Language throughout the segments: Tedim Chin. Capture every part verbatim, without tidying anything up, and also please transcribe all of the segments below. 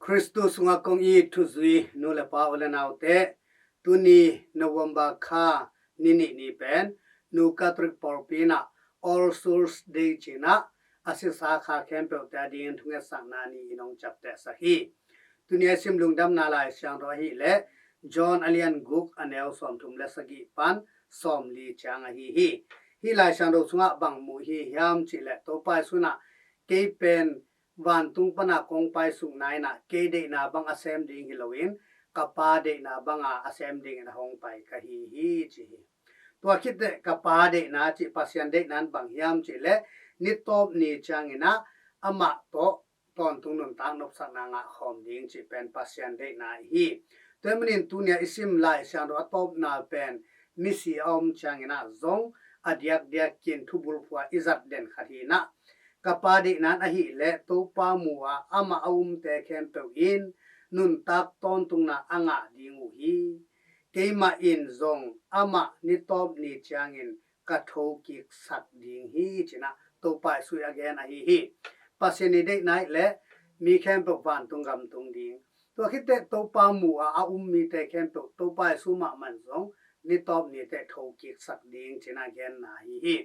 Khristu sungah kong it thuzui nu le pa, u le naute, tuni November kha ni nih ni pen Nu Catholic pawlpi in ah All Souls Day ci-in ah a sisa kha khempeuhte adingin thungetsakna ni in hong ciaptehsak hi. Tuni a i sim Lungdamna Lai Siangtho ahih leh John a lian guk, a neu sawmthum le sagih pan sawmli ciang ahi hi. Hih Lai Siangtho sungah bang mu i hi hiam cih leh, Topa Jesu in ah, kei pen vantung pan a kong paisukna in ah kei deihna bang a sem ding hi loin, ka Pa deihna bang a a sem dingin a hong pai ka hi hi, ci hi. Tua khit teh ka Pa deihna cih, Pasian deihna in bang hiam cih leh, ni tawp ni ciangin ah amah tawh tawntung nuntak nopsakna ngah khawm ding cih pen Pasian deihna ahi hi. Tua ahih manin tuni a i sim Lai Siangtho a tawpna pen misi a om ciangin ah zong a diakdiakin thubulphuh a i zat den khat hi in ah, ka Pa deihna in ahih leh Topa mu a amah a umte khempeuh in nuntak tawntungna a ngah ding uh hi. Keimah in zong amah ni tawp ni ciangin ka thokiksak ding hi, ci-in ah Topa Jesu a gen ahi hi. Pasian i deihna ahih leh mi khempeuh vantung gam tung ding. Tua khit teh Topa mu a a um mite khempeuh Topa Jesu mahmah in zong ni tawp ni teh thokiksak ding, ci-in a genna ahi hi.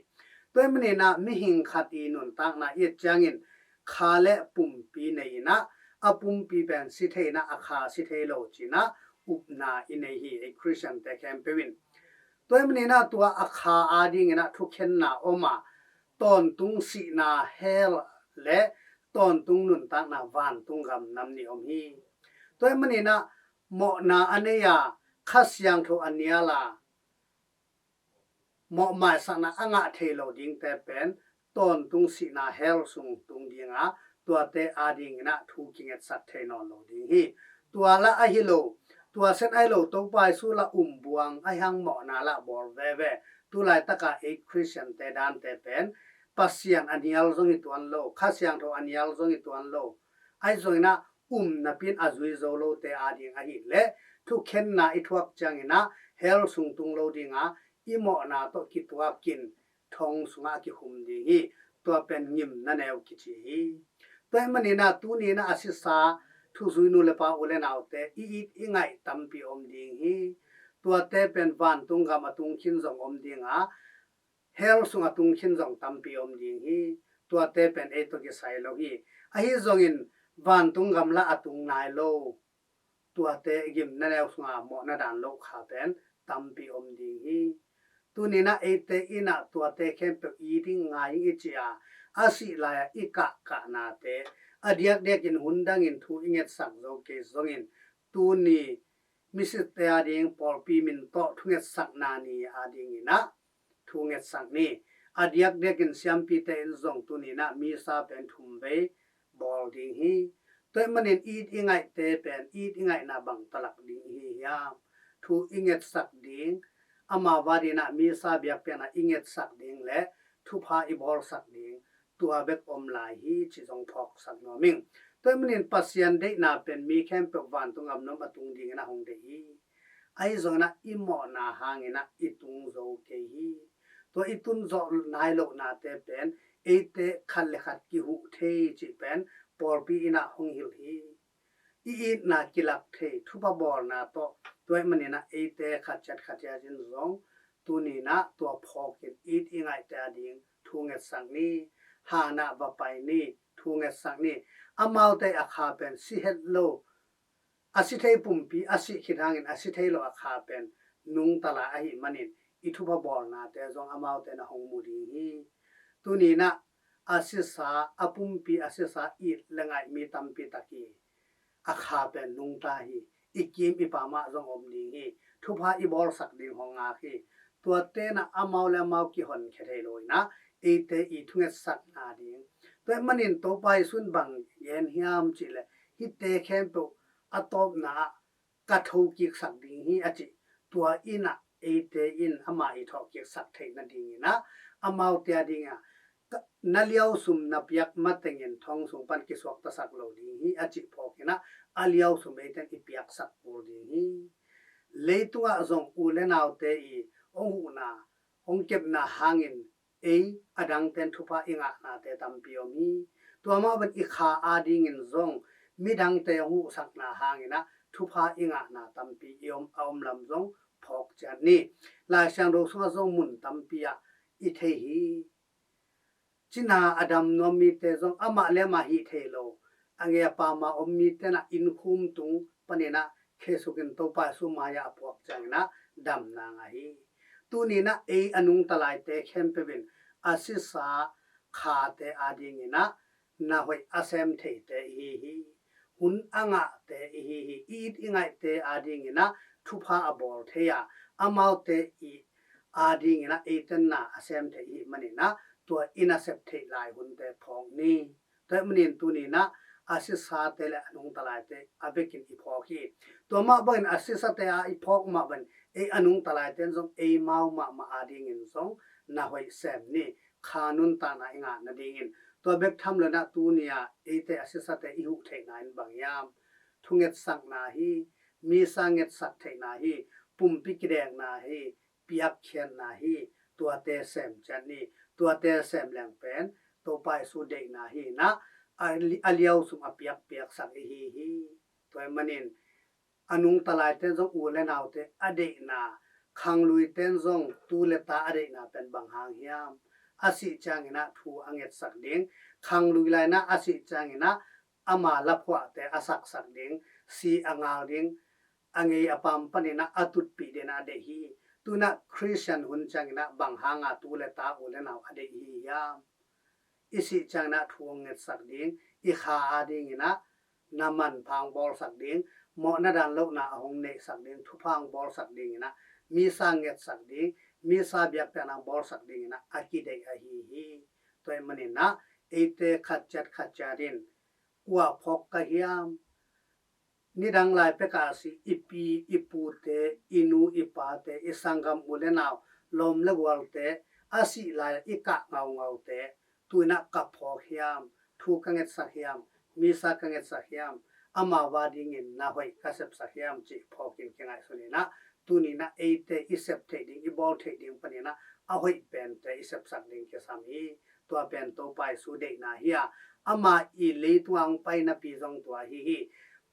Tua ahih manin ah mihing khat i nuntakna i et ciangin kha le pumpi nei in ah, a pumpi pen si thei in ah, a kha si thei lo ci-in ah upna i nei hi, ei Khristiante khempeuh in. Tua ahih manin ah tua a kha adingin ah thukhenna om a, tawntung sihna hell le tawntung nuntakna vantung gam nam nih om hi. Tua ahih manin ah mawhna a nei a, Kha Siangtho a nial a, mawhmaisakna a ngah thei lo dingte pen tawntung sihna hell sung tung ding a, tuate adingin ah thu kingetsak thei nawn lo ding hi. Tua lah ahi lo, tua sen ahi lo, Topa Jesu lah um buang, ahih hang mawhna lah bawl veve. Tulaitak a ei Khristiante dante pen Pasian a nial zong hi tuan lo, Kha Siangtho a nial zong hi tuan lo. Ahi zongin ah um napi in a zui zo lote ading ahih leh thukhenna i thuak ciangin ah hell sung tung lo ding a, i mawhna tawh kituakin thong sungah a kikhum ding hi. Tua pen ngimna neu kici hi. Tua ahih manin ah tuni in ah a sisa thuzui nu le pa, u le naute, i it i ngaih tampi om ding hi. Tuate pen vantung gam a tung khin zong om ding a, hell sung a tung khin zong tampi om ding hi. Tuate pen ei tawh kisai lo hi. Ahi zongin vantung gam lah a tung nai lo, tuate gimna neu sungah mawhna dan lo kha pen tampi om ding hi. Tuni in ah eite in ah tuate khempeuh it ing ngai ing i ci a, a sih lai-ah i kahkahnate, a diakdiakin hun dangin thu i ngetsak zo kei zongin, tuni misite ading pawlpi min tawh thungetsakna ni adingin ah thu ngetsak ni. A diakdiakin siampite in zong tuni in ah misa pen thum vei bawl ding hi. Tua ahih manin it i ngaihte pen it i ngaihna bang talak ding i hi hiam? Thu i ngetsak ding, amau adingin ah misa biakpiakna i ngetsak ding le thupha i bawlsak ding, tua bek om lai hi, ci zong phawksak nuam ing. Tua ahih manin Pasian deihna pen mi khempeuh vantung gam nam a tung dingin a hong deih hi. Ahi zongin ah i mawhna hangin ah i tung zo kei hi. Tua i tun zawh nai lohnate pen eite khat le khat kihuh thei cih pen pawlpi in ah hong hilh hi. I itna kilak thei thupha bawlna tawh, tua ahih manin ah eite khat ciat khat ciat in zong tuni in ah tua phawkin it i ngaihte ading thu ngetsak ni. Han ah va pai ni, thu ngetsak ni. Amaute a kha pen si het lo, a si thei pumpi a sih khit hangin a si thei lo a kha pen nungta lai ahih manin i thupha bawlnate zong amaute na hong mu ding hi. Tuni in ah a sisa, a pumpi a sisa it le ngaih mi tampi tak hi. A kha pen nungta hi. I kim i pam ah zong om ding hi. Thupha i bawlsak ding hong ngak hi. Tuate in ah amau le amau kihonkhia thei lo in ah eite i thungetsakna ding. Tua ahih manin Topa Jesu in bang gen hiam cih leh, hihte khempeuh a tawpna ah ka thokiksak ding hi, a ci. Tua in ah eite in amah i thawhkiksak theih nadingin ah amaute ading ah, ka, na liausum na piak matengin thong sung pan kisuaktasak lo ding hi, a cih phawkin ah a liausum eite in i piaksak kul ding hi. Leitungah zong u le naute i hong huhna, hong kepna hangin ei adangte in thupha i ngahnate tampi om hi. Tua mah bangin i kha adingin zong midangte hong huhsakna hangin ah thupha i ngahna tampi i om, a om lam zong phawk ciat ni. Lai Siangtho sungah zong mun tampi ah i thei hi. Cina a dam nuam mite zong amah le amah hih thei lo, a ngei a pam a om mite in ah inn khum tung panin ah khesuk in Topa Jesu mai-ah a puak ciangin ah damna ngah hi. Tuni in ah ei a nungta laite khempeuh in a sisa khate adingin ah na hoih a sem theite i hi hi. Hun a ngahte i hi hi. I it i ngaihte adingin ah thupha a bawl thei a, amaute i adingin ah eite in na a sem thei i hih manin ah tua i nasep theih lai hunte phawk ni. Tua ahih manin tuni in ah a sisate le a nungta laite a vekin i phawk hi. Tua mah bangin a sisate a i phawk mah bangin ei a nungta laite in zong eimau mahmah adingin zong na hoih sem ni. Kha nuntakna i ngah nadingin. Tua bek tham lo in ah tuni a eite a sisate i huh theihna in bang hiam? Thungetsakna hi, misa ngetsak theihna hi, pumpi kidekna hi, piakkhiatna hi. Tuate sem ciat ni. Tuate sem leng pen Topa Jesu deihna hi in ah a li-, a liausum a piakpiaksak i hi hi. Tua ahih manin a nungta laite in zong u le naute a deihna, khangluite in zong tu le ta a deihna pen bang hang hiam? A sih ciangin ah thu a ngetsak ding, khanglui lai in ah a sih ciangin ah ama laphuahte a saksak ding, si a ngal ding, a ngei a pam panin ah a tutpih ding a deih hi. Tu in ah Khristian hun ciangin ah bang hanga tu le ta u le nau a deih hi hiam? I sih ciangin ah thu hong ngetsak ding, i kha adingin ah na manpha hong bawlsak ding, mawhna dan lohna a hong neihsak ding, thupha hong bawlsak dingin ah misa ngetsak ding, misa biakpiakna hong bawlsak dingin ah a kideih ahi hi. Tua ahih manin ah eite khat ciat khat ciat in kua phawk ka hiam? Nidang lai pek a si i pi i pute, i nu i pate, i sanggam u le nau, lawm le gualte a sih lai i kah ngaungaute tu in ah ka phawk hiam? Thu ka ngetsak hiam? Misa ka ngetsak hiam? Amau adingin na hoih ka sepsak hiam? Cih phawkin kingaihsun in ah tuni in ah eite i sep theih ding, i bawl theih ding panin ah a hoih pente i sepsak ding kisam hi. Tua pen Topa Jesu deihna hi a, ama i leitung a hong painapi zong tua hi hi.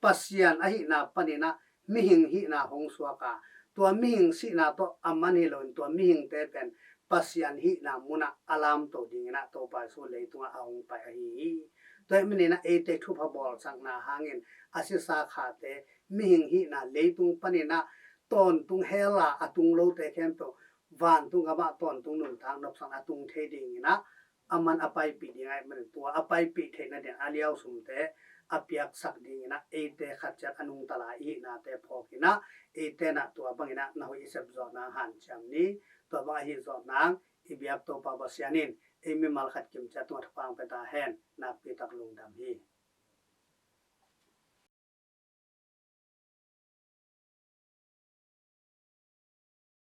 Pasian ahihna panin ah mihing hihna hong suak a, tua mihing sihna tawh a man hi loin tua mihingte pen Pasian hihna munah a lamto dingin ah Topa Jesu leitungah a hong pai ahi hi. Tua ahih manin ah eite thupha bawlsakna hangin a sisa khate mihing hihna leitung panin ah tawntung hell a a tung lote khempeuh vantung gamah tawntung nuntak nopsakna a tung thei dingin ah a man a paipih ding ahih manin tua a paipih theih nading a liausumte a piaksak dingin ah eite khat ciat a nungta lai i hihnate phawkin ah eite in ah tua bangin ah na hoih i sep zawh nang hanciam ni. Tua bang ahi zawh nang i biak Topa Pasian in ei mimal khat kim ciat tungah thupha hong pia ta hen. Nakpi tak lungdam hi.